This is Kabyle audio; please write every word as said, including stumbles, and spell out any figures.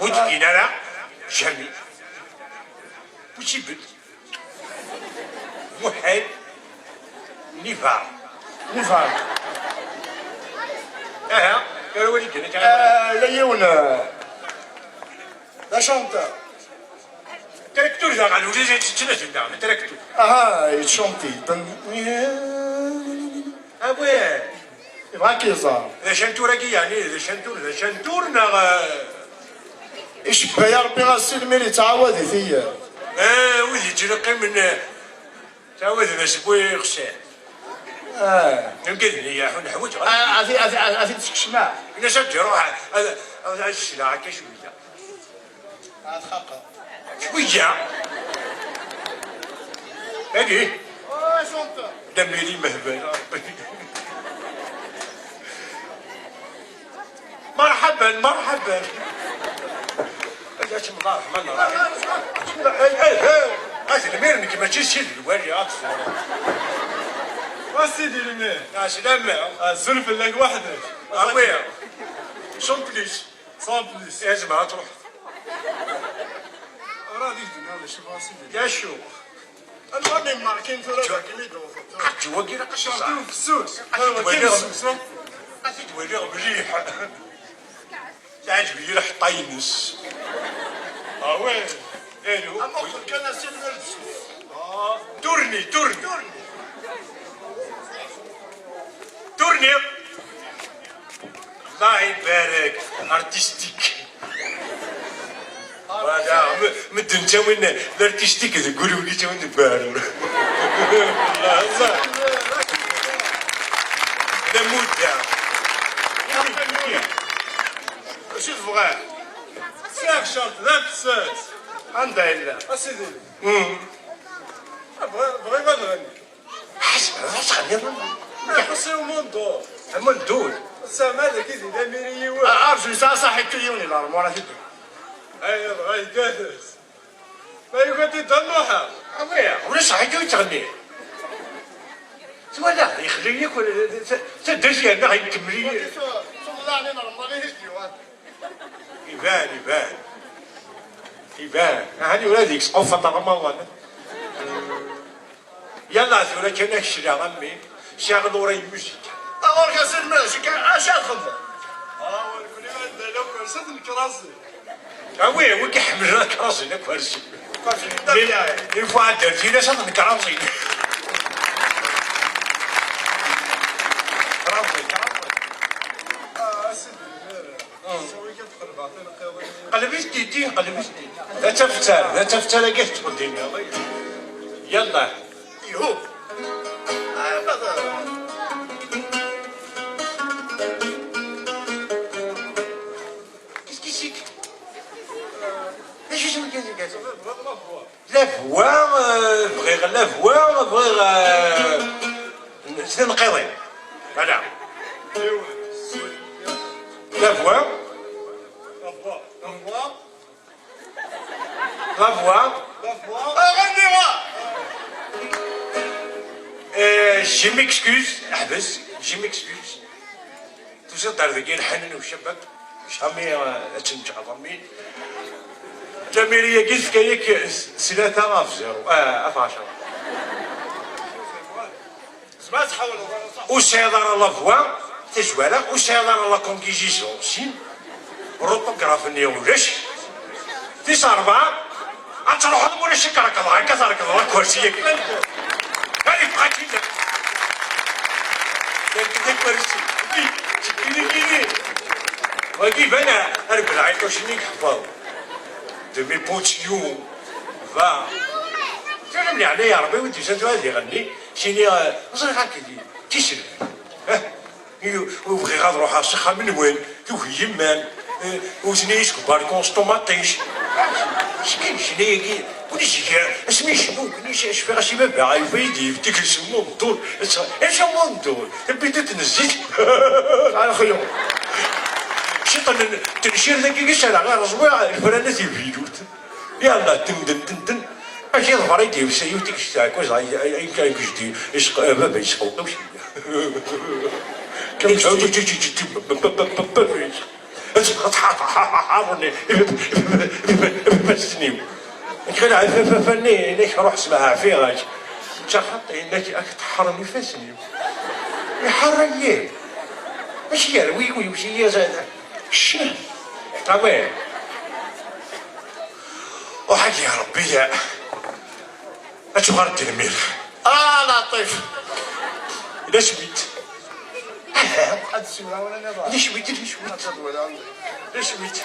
Ur d-ggin ara. Jamais. Possible. Muḥal. Nifar. Nifar. Aha. Ara wali ggin akka. Eh, la yiwen, eh, d achanteur. Traktur daɣen, ula d ttnasen daɣen, traktur. Aha, yettchanti. Ah ouais. Yebɣa ad k-iẓer. D acantur-agi, yeɛni, d acantur, d acantur, neɣ, eh? Icebba-ya Rebbi a Sidi Lmir, yettɛawad-it-iyi. Eh, wid yettleqqimen, eh, ttɛawaden-as wwi ixṣiḥ. Ah. Amgad-nni yeḥun ḥwaǧeɣ. Ah, a ti-, a ti-, a ti-, a ti-d-sekcem, ah. Ini-as ad d-iruḥ, ad, ad, ad sleɣ akka cwiya. Ad xaqeɣ. Cwiya. Agi. Oh, acuɣ-t? D amiri mehbal, a Rebbi. مرحبا، مرحبا. Ad yečč mḍar ḥman. Ay, ay, ay. A Sidi Lmir, nekk mačči Sidi Lwali, ad tẓur. A Sidi Lmir. Ɛeslama. Azul fell-ak weḥd-k. Awi. Sans plus. Sans plus. Ezma ad truḥ. Ara ad ak-d-iniɣ d acu, a Sidi. D acu? Anwa mi mmarkin tura dagi mi d-tewwḍeḍ? Aqjun-agi ilaq ad t-iẓer. Fessus. Ad t-id-waliɣ. Fessus, ha? Ad t-id-waliɣ mliḥ. Teɛǧeb-iyi lḥeṭṭa-ines. Ah ouais. Alu. Ama ur kan asin d. Turni, turni. Turni. Allah ibarek. Artistique. Voilà, m-, medden ttawin l'artistique deg wul, wigi ttawin deg uɛrur. D amudda. Acu tebɣiḍ? Sɛiɣ ccerṭ d afessas. Anda yella? A Sidi. Mm. Bɣiɣ, bɣiɣ ad ɣenniɣ. Ḥaseb, ad tɣenniḍ. Ixuṣṣ i umundur. Amundul. Ssaɛma dagi di lamiri yiwen. Ah, arzu, yesɛa ṣaḥit yiwen i larmur, a t-id-. Ay, dɣa igerrez. Ma yugi ad t-id-nnuḥeɣ. Awi, ulac ṣaḥit ur yettɣenni. Twalaḍ, yexli yakk, ta-, taddart yerna ikemmel-iyi. Wagi tu-, tuḍlaɛni n Remḍan i t-id-yuɣal. Iban, iban. Iban. Ahani ula d-yesqufeḍ Remḍan. Yalla tura kan ad k-sleɣ a mmi, sɛiɣ l'oreille musicale. Ɣur-k a Sidi Lmir, acu ad txedmeḍ? Ah, ur kuli ma yedda la ukersi ad nekker aẓi. Ah oui, wi k-iḥemmlen ad nekker aẓi, la ukersi. Une fois ad d-tili ad nekker aẓi. Nekker aẓi, nekker aẓi. Ah, a Sidi Lmir. Qleb-it titi, qleb-it titi. D atafettar, d atafettar-agi teṭṭfeḍ dinna. Yallah. Ihu. Qu'est-ce que c'est que? D acu isem-ik? La voix, euh, bɣiɣ la voix, bɣiɣ, euh, tinqiḍin. Voilà. La voix. La voix. Euh, je m'excuse. Ḥbes. Je m'excuse. Tusiḍ-d ar dagi lḥanen u chabab, cami, eh, ad tenǧeɣ aḍammi. Lamiri-agi tefka-yak s tlata ɣef zéro, eh, ɣef ɛecra. Ur tesɛiḍ ara la voix, tazwara, ur tesɛiḍ ara la conjugaison, sin, l'orthographe-nni ulac. Tis ṛebɛa, ad truḥeḍ ma ulac-ik rekḍeɣ akka, trekḍeḍ akersi-agi. Ay, yeffeɣ-ak-id. Yerked akersi. Wagi, seg yini-yini. Wagi iban ar belɛiṭuc-nni yeḥfeḍ. De mes potions. Va. Tura mneɛ-nni, ya Ṛebbi, wi d-yusan tura ad iɣenni, sini, eh, ẓriɣ akken d tiselbi. Eh? Ur bɣiɣ ad ruḥeɣ s axxam-nwen, tugi yemma-m, eh, wten-iyi seg ubalkun s ṭumaṭic. Skin ccna-agi, ur nezgir, asmi icennu, ur cfiɣ-as i baba, yufa-yi-d yeftik s umundur. Acu amundur? Tabidit n zzit. Ala xyur. Ciṭ n tencirt-agi i s-rreɣ i reẓwi, lefranat ivilut. Yalla, tendem, tendem. Acu yeḍfer i d-yusa yiwet i yesɛa kuẓ, ay, ay, ay, ay, yejdi, yesq-, baba yesqewqew cwiya. Kemmel. Ḥarren ifassen-iw. Nekk la, ifassen-iw, nekk ruḥ smeɛfiɣ-ak. Ǧǧa xaṭi, nekk ad k-ḥarren ifassen-iw. Iḥarren-iyi. Mačči yerwi-yi, mačči yazal. Ccih. Awi. Uḥagi ya Ṛebbi, ya. Ad tuɣal d lmir. Ah, Laṭif. Ila cwit. Ad ssiwleɣ wala niḍen. Ila cwit, ila cwit. Ila cwit.